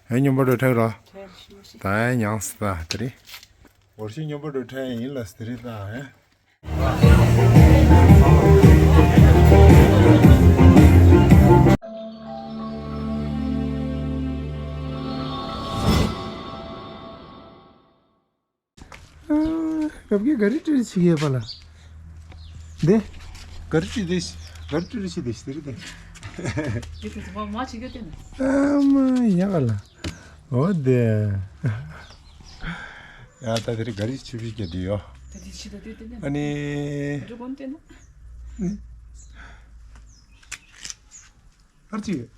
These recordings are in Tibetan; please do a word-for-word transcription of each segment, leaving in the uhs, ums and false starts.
ཨེ་སྨྱོན་པ་འགྲོ་ཁྲལ་རོ། ད་ཨེ་ཉངས་སི་ད་དེ་རེད། འོར་ཤི་སྨྱོན་པ་འགྲོ་ཁྲལ་ཡིན་ལ་སི་དེ་རེད་ད་ཨེ། རབ་ཀྱི་ག་རི་ཀྲི་རི་ཆི་གེ་པ་ལ། འདི། ག་རི་ཀྲི་རི་ཆི། ག་རི་ཀྲི་རི་ཆི་དེ་ཤི་དེ་རི་དེ། ཡི་དེ་ཚོ་མ་ཆི་གེ་དེ་ན། ཨ་མ་ཡ་ག་ལ། འོ་དེ། ཡ་ད་དེ་རི་ག་རི་ཆི་བི་གེ་དེ་ཡོ། དེ་དེ་ཆི་ད་དེ་དེ་ནི། ཨ་ནི། རི་གོན་དེ་ན། ཨར་ཅི།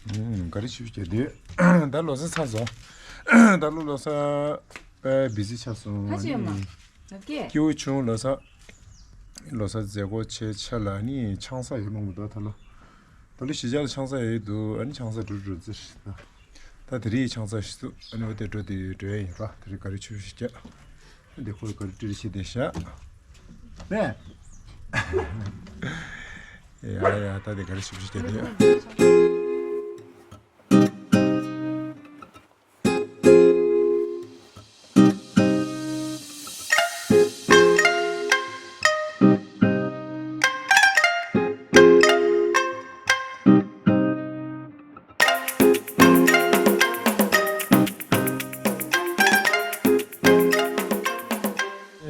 ཨུམ། ག་རེ་ཞུ་བྱེད་དུས། ད་ལོ་གསར་ཚར་སོང་། ད་ལོ་ལོ་གསར་དཔེ་བི་ཟི་ཆགས་སོང་། ད་ཅི་ཡོད་མ། ཨ་ཀེ། སྐྱིད་པོ་བྱུང་ལོ་གསར། ལོ་གསར་མཛད་སྒོ་བྱས་ཆ་ལ་ནི་ཆང་ས་ཡོད་མང་པོ་འདུག་ད་ལོ། ད་ལོ་གཞིས་ཆགས་ལ་ཆང་ས་ཡོད་འདུག་ཨ་ནི་ཆང་ས་འགྲོ་འགྲོ་ཙིར། ད་དེ་རིང་ཆང་ས་ཞིག་འདུག་ཨ་ནི་འོ་དེ་འགྲོ་དེ་འགྲོ་ཡ་ཡིན་ར། དེ་རིང་ག་རེ་ཆུ་ཞིག་རྒྱག་འདི་ཁོའི་ག་རེ་ཀྲི་རི་ཤི་དེ་ཤ། ནས། ཡ་ཡ་ད་དེ་ག་རེ་ཞིབ་ཞིབ་བྱས་དེ།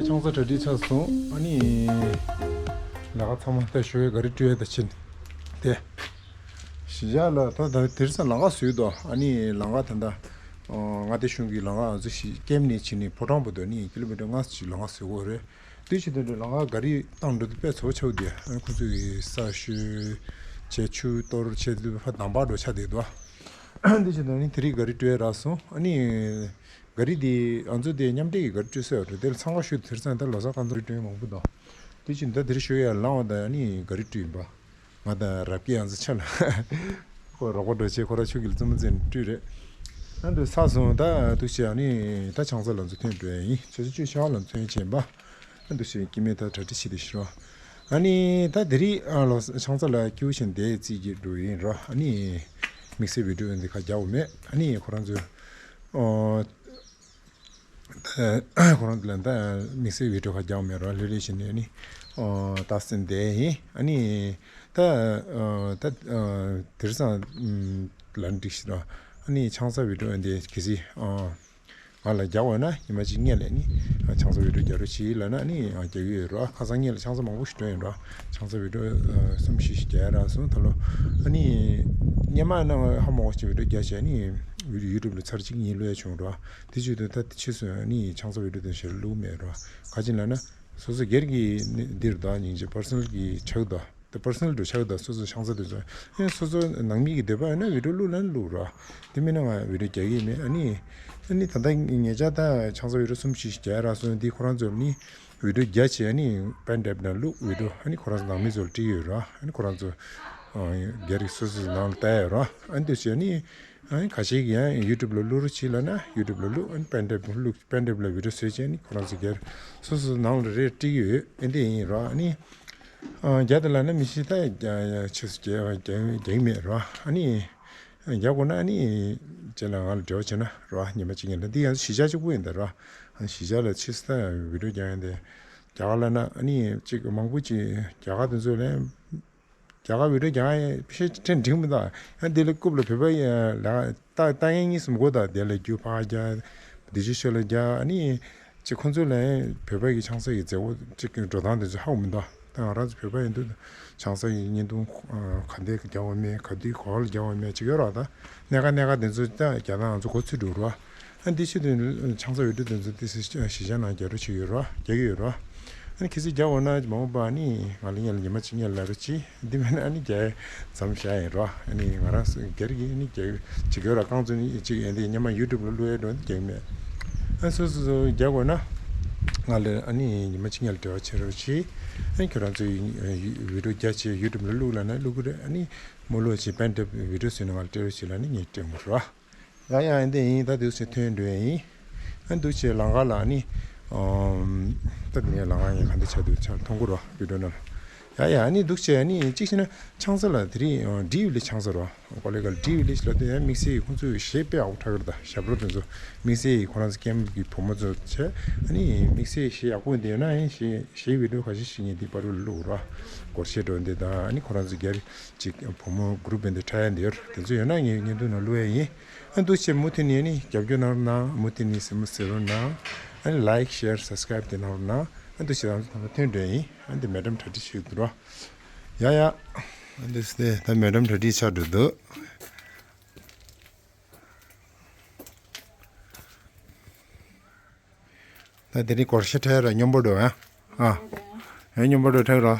ཆང་ས་གྲ་སྒྲིག་ཆགས་སོང་། ཨ་ནི། ལས་ཀ་ཚང་མ་ད་ཞོགས་ཀས་ག་རེ་སྤྲོད་ཡ་ད་ཕྱིན། དེ། གཞིས་ཆགས་ལ་ད་ད་དེར་ས་ལམ་ཁ་བཟོས་འདུག་ཨ་ནི་ལམ་ཁ་ད་ད། མངའ་སྡེ་གཞུང་གི་ལམ་ཁ་ང་ཚོ་ཞིག་ཀེམ་ནས་ཕྱིན་ནས་ཕོ་བྲང་བར་དུ་ནི་ཀི་ལོ་མི་ཊར་ལྔ་ཞིག་ལམ་ཁ་བཟོས་ཡོད་རེད། དེ་ཕྱིན་དུས་ལམ་ཁ་ག་རེ་བཏང་འགྲོ་དུས་དཔེ་ཚོ་ཆགས་དེ་ཁོ་ཚོ་གི་ས་ཤོད་བྱས་ཆུ་གཏོར་བྱས་དུས་ཕ་དམ་པ་འགྲོ་ཆགས་དེ་འདུག་དེ་བཞིན་དུ་ནི་དེ་རིང་ག་རེ་སྤྲོད་རག་སོང་། ཨ་ནི། ག་རི་དེ་ང་ཚོ་དེ་མཉམ་འབྲེལ་གྱི་ག་རི་སྤྲོད་ས་ཡོད་རེད། དེ་ལ་འཚང་ཁ་ཤོད་དེར་ཚང་ད་ལོ་གསར་རྐང་ཚ་རི་སྤྲོད་མང་པོ་དང་། དེ་བཞིན་ད་དེ་རིང་ཞོགས་ཡར་ལངས་པ་དང་ཨ་ནི་ག་རི་སྤྲོད་ཡིན་པ། ང་དང་རབ་ཀྱི་ཡང་ཚོ་ཆ་ལ་ཁོ་རོགས་པ་འགྲོ་བྱེད་ཁོ་ར་ཆུ་གིལ་བཙུན་མོ་ཚན་སྤྲོད་རེད། ཨ་འདུག་ས་སོང་ད་འདུག་བྱས་ཨ་ནི་ད་ཆང་ས་ལ་ཚོ་ཐོན་འགྲོ་ཡ་ཡིན། ཆུ་ཚོད་བཅུ་ཤར་ལ་ཚོན་ཆེན་པ། ཨ་འདུག་ཞེས་སྐྱེ་དམན་ད་གྲ་སྒྲིག་བྱེད་དེ་ཤི་རོ། ཨ་ནི་ད་དེ་རིང་ཨ་ལོ་ཆང་ས་ལ་སྐྱིད་པོ་ཞིག་འདས་རྩིས་ཀྱི་འགྲོ་ཡིན་རོ། ཨ་ནི་དམིགས་བསལ་བི་ཌིའོ་འདི་ཁ་རྒྱག་མེད། ཨ་ནི་ཁོ་རང་ཚོས་ཨོ་ད་ཁོ་རང་ཚོ་ལ་ད་དམིགས་བསལ་བི་ཌིའོ་ཁ་རྒྱག་མེད་རོ། ལྷོད་ལྷོད་བྱས་ནས་ཨ་ནི་ཨོ་ད་སེམས་བདེ་ཡིན། ཨ་ནི་ད་ཨོ་ད་ཨོ་དེར་སང་ལ་འགྲིག་ཤི་རོ། ཨ་ནི་ཆང་ས་བི་ཌིའོ་འདི་གི་སི་ཨོ། ང་ལ་རྒྱག་འོས་ན་ཉི་མ་གཅིག་སྔོན་ལ་ནི་ཆང་ས་བི་ཌིའོ་རྒྱག་རོགས་བྱེད་ལབ་ན་ནི་རྒྱག་གི་ཡོད་རོ། ཁ་སང་སྔོན་ལ་ཆང་ས་མང་པོ་ཞིག་འདོན་ཡོད་རོ། ཆང་ས་བི་ཌིའོ་གསུམ་བཞི་ཞིག་རྒྱག་ཡ་རག་སོང་ད་ལོ། ཨ་ནི་སྔོན་མ་ན་ཧ་མ་གོ་ཞིག་བི་ཌིའོ་རྒྱག་བྱས་ནི་ཡུ་ཊུབ་ལ་ཚར་གཅིག་གཉིས་བླུག་ཡ་བྱུང་རོ། དེ་བྱེད་དུས་ད་ཕྱིས་སུ་ནི་ཆང་ས་བི་ཌིའོ་དེ་ཞེ་བླུག་མེད་རོ། ག་ཅི་ལབ་ན་སོ་སོ་སྒེར་གྱི་འདིར་དོ་སྙིང་རྗེ་པར་སོ་ནལ་གྱི་ཆགས་དོ། དེ་པར་སོ་ནལ་དུ་ཆགས་དང་སོ་སོ་ཆང་ས་དེ་ཚོ་ཨེ་སོ་སོ་ནང་མི་གི་འདོད་པ་ཡོད་ན་བི་ཌིའོ་བླུགས་ན་བླུགས་རོ། དེ་མིན་ན་ང་བི་ཌིའོ་རྒྱག་གི་མེད། ཨ་ནི་ཨ་ནི་ད་ལྟ་ངེད་ཅག་ད་ཆང་ས་བི་ཌིའོ་གསུམ་བཞི་རྒྱག་རག་སོང་། འདི་ཁོ་རང་ཚོ་ནི་བི་ཌིའོ་རྒྱག་བྱས་ཨ་ནི་པེན་ཌྲའིབ་ནང་བླུགས་བི་ཌིའོ་ཨ་ནི་ཁོ་རང་ཚོ་ནང་མི་ཚོ་ལ་སྤྲད་ཡོད་རོ། ཨ་ནི་ཁོ་རང་ཚོ་སྒེར་གྱི་སོ་སོ་ནང་ལ་བལྟ་ཡོད་རོ། ཨ་ནི་དེ་བྱས་ཨ་ནི་ཨ་ནི་ཁ་ཤས་ཀྱིས་ཡང་ཡུ་ཊུབ་ལ་བླུགས་རོགས་བྱེད་ལབ་ན་ཡུ་ཊུབ་ལ་བླུགས། ཨ་ནི་པེན་ཌྲའིབ་བླུགས། པེན་ཌྲའིབ་ལ་བི་ཌིའོ་བཟོས་བྱས་ཨ་ནི་ཁོ་རང་ཚོ་སྒེར་སོ་སོ་ནང་ལ་རེ་སྤྲད་ཡོད། ཨ་འདི་ཡིན་རོ། ཨ་ནི། རྒྱ་དེ་ལ་ནི་མི་ཤེས་ད་ཆེས་སུ་རྒྱ་རྒྱ་རྒྱ་མེད་རོ། ཨ་ནི་རྒྱ་དགོས་ན་ཨ་ནི་ཅེ་ལ་ང་ལ་འབྲེལ་བ་བྱས་ན་རོ། ཉི་མ་གཅིག་ཉིན་ལ་འདི་ཡང་གཞིས་ཆགས་གཅིག་པུ་ཡིན་ད་རོ། གཞིས་ཆགས་ལ་ཆེས་སུ་ད་བི་ཌིའོ་རྒྱག་ཡང་དེ་རྒྱ་གར་ལ་ན་ཨ་ནི་གཅིག་མང་པོ་གཅིག་རྒྱ་གར་དེ་ཚོ་ལ་རྒྱ་གར་བི་ཌིའོ་རྒྱག་ཡང་ཕྱེ་ཕྲན་འགྲིག་མི་འདུག་ཡང་འདི་ལ་རྐུབ་ལ་བོད་པ་ལ་ལྟ་ལྟ་ངན་གཉིས་སུ་མགོ་ད་དེ་ལ་རྒྱུ་ཕ་རྒྱ་བདེ་ཆེ་ཤོས་ལ་རྒྱ་ཨ་ནི། ཅིག་ཁོང་ཚོ་ལ་བོད་པ་གི་ཆང་ས་ཡི་མཛད་སྒོ་ཅིག་གི་འགྲོ་སྟངས་དེ་ཚོ་ཧ་གོ་མི་འདུག་ད་ང་རང་ཚོ་བོད་པ་ཡིན་དུས་ཆང་ས་ཡི་བརྙན་ཐུང་ག་འདྲ་རྒྱག་དགོས་མེད་ག་དུས་ག་བར་རྒྱག་དགོས་མེད་ཅིག་ཡོད་རེད། ད་གནད་ཀ་གནད་ཀ་དེ་ཚོ་ད་རྒྱ་ནག་ང་ཚོ་གོ་ཚུད་འགྲོ་རོགས། ཨ་འདི་ཕྱི་དུས་ཆང་ས་བི་ཌིའོ་དེ་ཚོ་དེ་སི་གཞིས་ཆགས་ནང་རྒྱག་རོགས་བྱེད་ཡོད་རོགས། རྒྱག་གི་ཡོད་རོགས། ཨ་ནི་གལ་སྲིད་རྒྱག་འོས་ན་མ་འོངས་པ་ཨ་ནི་ང་ལ་སྔོན་ལ་ཉི་མ་གཅིག་སྔོན་ལ་རོགས་བྱེད། འདི་མིན་ན་ཨ་ནི་རྒྱ་མཚམས་བཞག་ཡིན་རོ། ཨ་ནི་ང་རང་སྒེར་གྱི་ཨ་ནི་རྒྱ་ཅིག་ཡོད་ར། རྐང་ཚོ་ནི་ཅིག་ཡིན་དེ་སྔོན་མ་ཡུ་ཊུབ་ལ་བླུགས་ཡས་འགྲོ་འདི་རྒྱག་མེད། ཨ་སོ་སོ་སོ་རྒྱག་དགོས་ན་ང་ལ་ཨ་ནི་ཉི་མ་གཅིག་སྔོན་ལ་འབྲེལ་བ་བྱེད་རོགས་བྱེད། ཨ་ནི་ཁྱོད་རང་ཚོའི་བི་ཌིའོ་རྒྱ་ཆེ་ཡུ་ཊུབ་ལ་བླུགས་ལབ་ན་བླུགས་གི་རེད། ཨ་ནི་མ་བླུགས་ཅིག་པེན་ཌྲའིབ་བི་ཌིའོ་བཟོས་ནས་ང་ལ་སྤྲད་རོགས་བྱེད་ལབ་ན་ངས་སྤྲད་དགོས་རོ། ཡང་ཡང་འདི་ཡིན་ད་འདུག་སེ་ཐོན་འགྲོ་ཡ་ཡིན། ཨ་འདུག་སེ་ལམ་ཁ་ལ་ནི། ད་ངས་ལམ་ཁ་ཡང་ག་འདྲ་ཆགས་འདུག་ཆ་མཐོང་གི་རོ་བི་ཌིའོ་ནང་། ཡ་ཡ། ཨ་ནི་འདུག་བྱས། ཨ་ནི་གཅིག་བྱས་ན་ཆང་ས་ལ་དེ་རིང་ཌི་ཝི་ལེཇ་ཆང་ས་རོ། ཀོ་ལེ་གལ་ཌི་ཝི་ལེཇ་ལ་དེ་ཡང་དམིགས་བསལ་གྱི་ཁོང་ཚོས་གཞས་དཔེ་ཡག་པོ་འཁྲབ་ཀྱི་རེད། ད་ཞབས་བྲོ་དེ་ཚོ་དམིགས་བསལ་གྱི་ཁོ་རང་ཚོ་ཀེམ་གྱི་བུ་མོ་ཚོ་བྱས། ཨ་ནི་དམིགས་བསལ་གཞས་ཡག་པོ་འདི་ཡོད་ན་ཡང་གཞས་གཞས་བི་ཌི་ཡོ་ཁ་ཤས་ཤིག་ངས་འདི་པར་བླུགས་རོ། སྒོར་གཞས་འགྲོ་འདི་དང་། ཨ་ནི་ཁོ་རང་ཚོ་སྒེར་གཅིག་བུ་མོ་གུ་རུབ་འདི་འཁྲབ་ཡ་འདི་ཡོད་རེད། དེ་ཚོ་ཡོད་ན་ངས་བརྙན་ཐུང་ནང་བླུགས་ཡ་ཡིན། ཨ་འདུག་བྱས། མུ་མཐུད་ནས་ཨ་ནི་རྒྱབ་སྐྱོར་གནང་རོགས་གནང་། མུ་མཐུད་ནས་གཟིགས་མོ་གཟིགས་རོགས་གནང་། ཨ་ནི་ལའིཀ་ཤེར་སབ་སི་ཀ་རེབ་དེ་གནང་རོགས་གནང་། ཨ་འདུག་བྱས། ད་ང་ཚོ་ཐོན་འགྲོ་ཡིན། ཨ་འདི་མེ་ཌམ་གྲ་སྒྲིག་ཞིག་འདུག་རོ། ཡ་ཡ། ཨ་འདུག་བྱས། ད་མེ་ཌམ་གྲ་སྒྲིག་ཆགས་འགྲོ་འདུག་ད་དེ་རིང་སྒོར་གཞས་འཁྲབ་ཡ་ར་སྙོམས་པོ་འགྲོ་ཨ། ཨ་ཡང་སྙོམས་པོ་འགྲོ་འཁྲབ་རོ།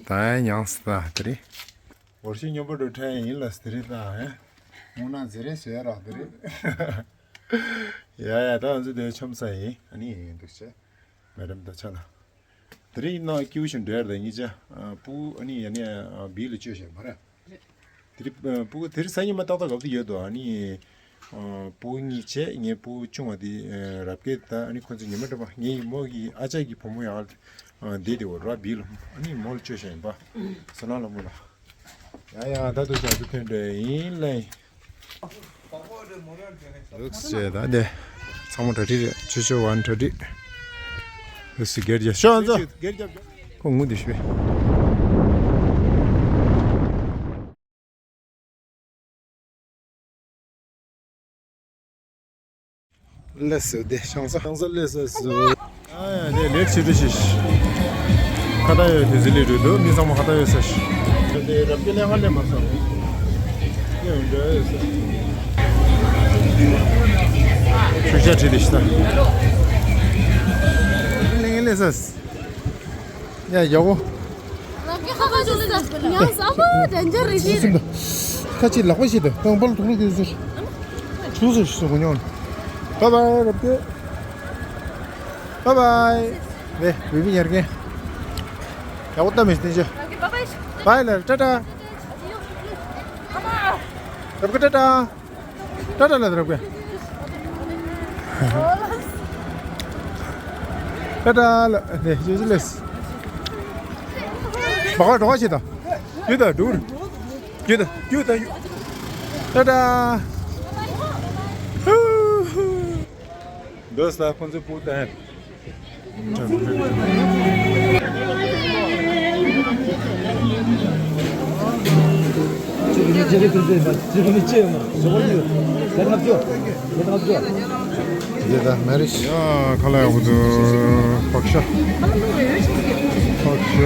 ད་ཡང་ཉངས་ད་དེ་རིང་སྒོར་གཞས་སྙོམས་པོ་འགྲོ་འཁྲབ་ཡ་ཡིན་ལ། དེ་རིང་ད་ཨ་མུ་ན་ཛེ་རེ་བཟོས་ར་དེ་རིང་། ཡ་ཡ། ད་ང་ཚོ་དེ་ཆོམ་ས་ཡིན། ཨ་ནི་འདུག་བྱས། མེ་ཌམ་ད་ཆ་ལ། དེ་རིང་ནང་སྐྱིད་པོ་ཞིག་འགྲོ་ཡ་རེད། ཉིན་ཅ་ཨ་སྤུ་གུ་ཨ་ནི་ཡ་ནི་ཨ་བིའུ་ལ་བཅོལ་བཞག་མ་རེད། དེ་རིང་ཨ་སྤུ་གུ་དེ་རིང་སང་ཉིན་མ་ཏག་ཏག་འགབ་ཏུ་ཡོད་དོ། ཨ་ནི་ཨ་སྤུ་གུ་གཉིས་བྱས། ངའི་སྤུ་གུ་ཆུང་བ་དེ་ཨ་རབ་རྒྱས་དང་། ཨ་ནི་ཁོ་ཚོ་ཉི་མ་འགྲོ་པ། ངའི་མོ་གི་ཨ་ཅག་གི་བུ་མོ་ཡང་ཨ་བསྡད་དེ་འོ་ར་བིའུ་ལ། ཨ་ནི་མོ་ལ་བཅོལ་བཞག་ཡིན་པ། བསོད་ནམས་ལྷ་མོ་ལ། ཡ་ཡ། ད་དུ་ཞག་ཏུ་ཐོན་འདྲ་ཡིན་ལེ། ལུགས་བྱས། ད་དེ་ཚང་མ་གྲ་སྒྲིག་རེད། ཆུ་ཆུ་བན་གྲ་སྒྲིག་ལུགས་སུ་སྒེར་རྒྱབ་ཤོག་ཨ་ཙི། ཁོ་ངུ་འདི་ཤི་བས། ལགས་སོ། དེ་ཤང་ས་ཤང་ས་ལས་ས་སུ། ཨ་ཡ། དེ་ལེགས་ཆེ་འདྲ་ཞིག་ཁ་ཏ་ཡོད་དེ་ཟི་ལི་རུ་འདུག་མི་ཚང་མ་ཁ་ཏ་ཡོད་ས་ཞིག་དེ་རབ་ཀྱི་ལས་ཀ་ལས་མ་སོང་། དེ་འདྲ་ཡོད་ས། ཆུ་ཤ་ཁྲིད་དེ་ཤི་ད། ལས་ངན་ལས་ས། ཡ་ཡག་པོ། རང་གི་ཁ་པར་ཅིག་ལ་ཉང་ས་པོ་དན་ཅར་རེད། ཁ་ཅིག་ལག་པ་ཞིག་དང་པར་ཐོག་ལ་གི་ཟེར། ཆུ་ཟེར་ཞིག་སོ་གོ་ཉོན། བཱའི་བཱའི་རབ་ཀྱི། བཱའི་བཱའི། ཝེ་བི་བི་ཉར་གན། ཡག་པོ་ལྟ་མི་ཤེས་ཏེ་ཅི། བཱའི་བཱའི་ལ་ཊ་ཊ། རབ་ཀྱི་ཊ་ཊ། ཊ་ཊ་ལ་རབ་ཀྱི། ཊ་ཊ་ལ་ནས་ཡོད་ལས། བ་ག་འགྲོ་བ་ཞིག་དང་། ཡོད་ད་འགྲོ། ཡོད་ད་ཡོད་ད་ཡོད། ཊ་ཊ། འདོད་ས་ཁོང་ཚོའི་བུ་དང་། འདི་ད་མེ་རི་ཤི། ཡ་ཁ་ལ་ཡག་པོ་འདུག་ཕག་ཤ། ཕག་ཤ།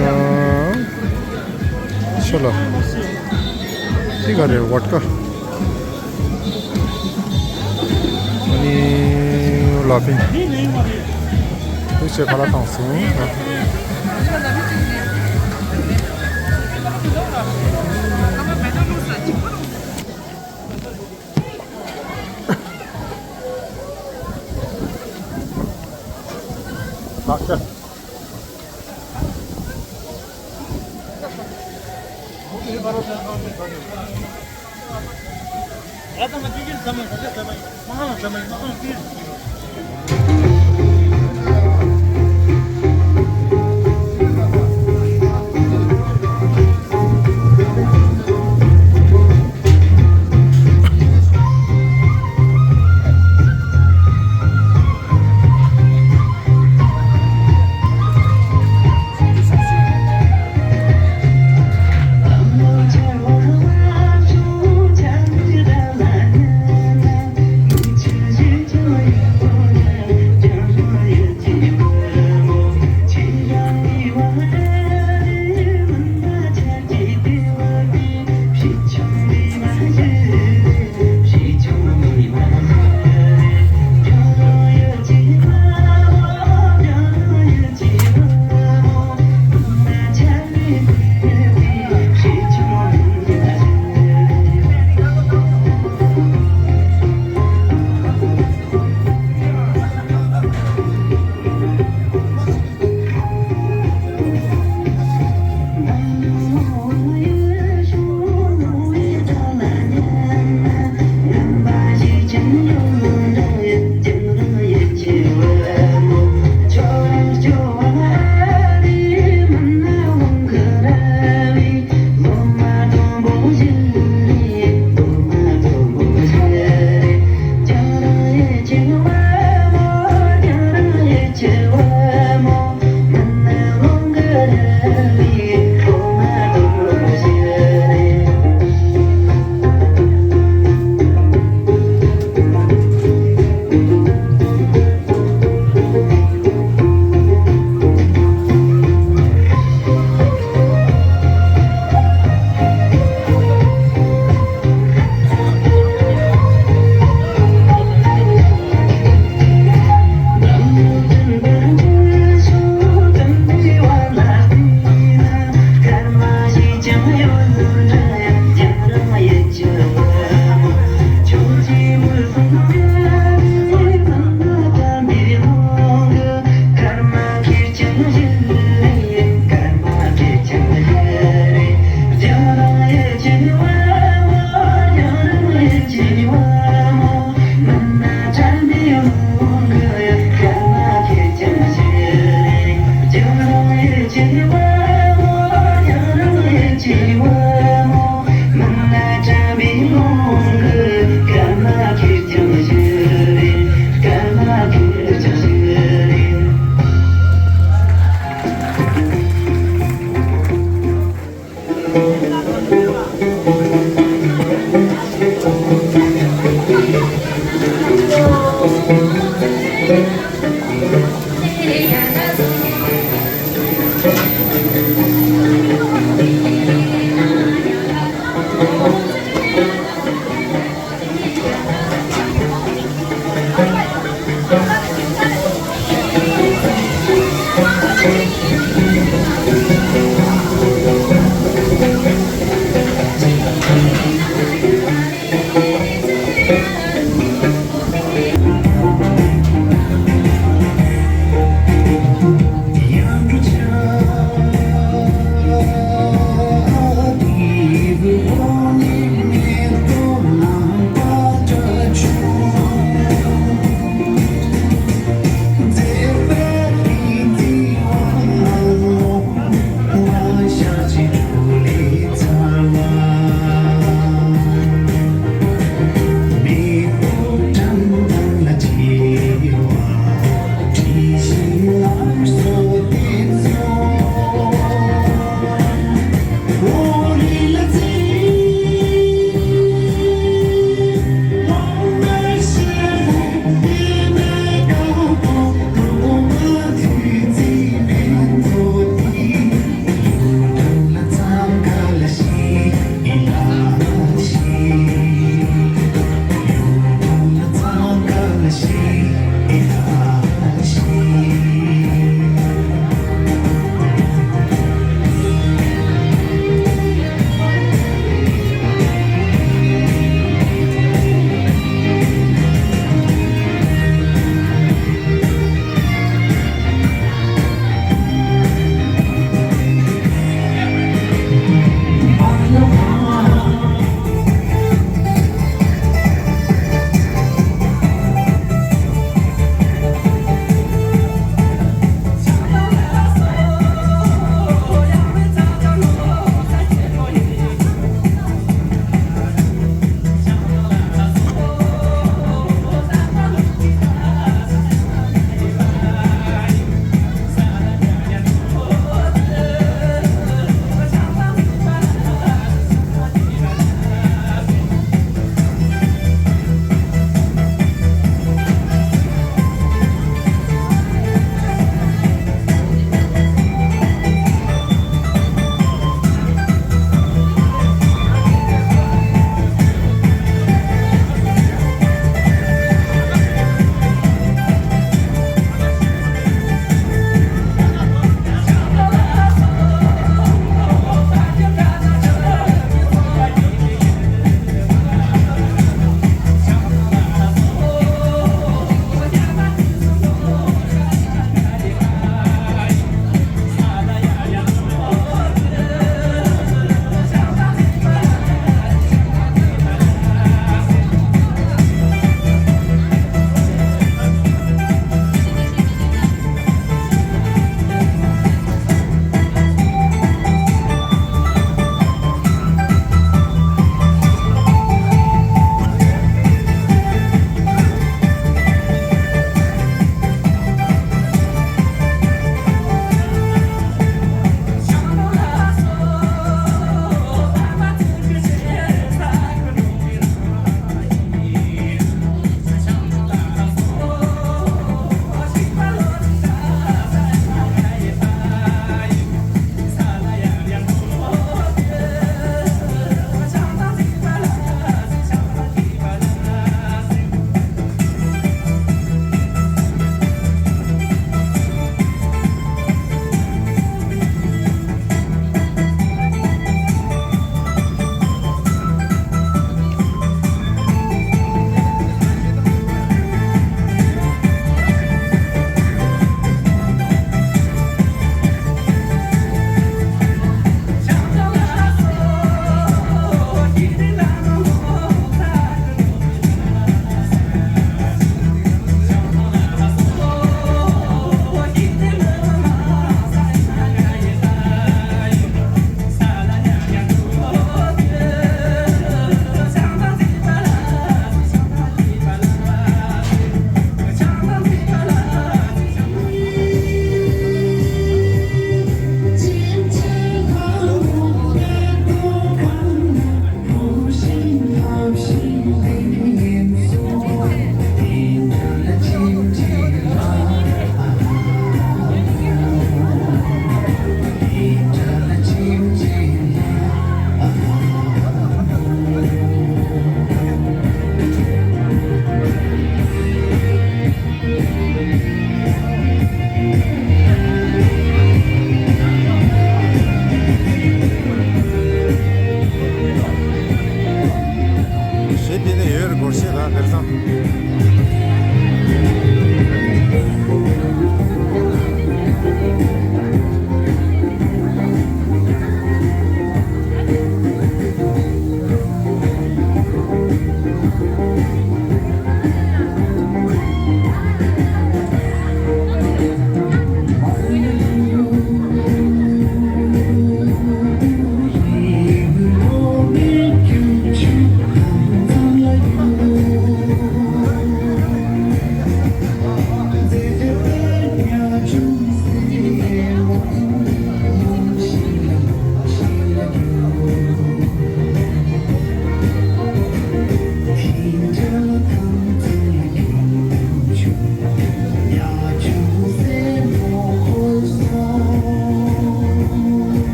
ཤ་ལ། འདི་ག་རེ་བོད་ཀ། ཨ་ནི་ལ་ཕིང་། དེ་ཆེ་ཁ་ལག་བཏང་སོང་། ཨ་ཤ།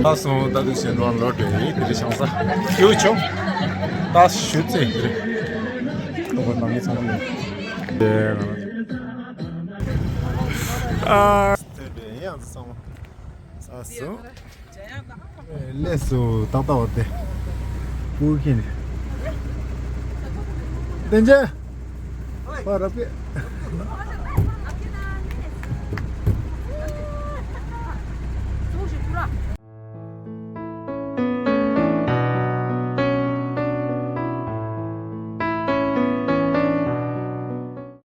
ད་སོང་། ད་དུང་ཞེ་འགྲོ་ལོ་དྲན་ཡིན། དེ་རིང་ཆང་ས་ཡོད་ཆོག་ད་ཞུ་ཚེ་དེ་རིང་ཁོ་བོ་ནང་གི་ཚང་མ་ཡོད། ཨ། ལས་སུ་ཏག་ཏག་བར་དེ་པུར་ཁྱེར་ནས་བསྟན་ཆེ་པ་རབ་ཀེ།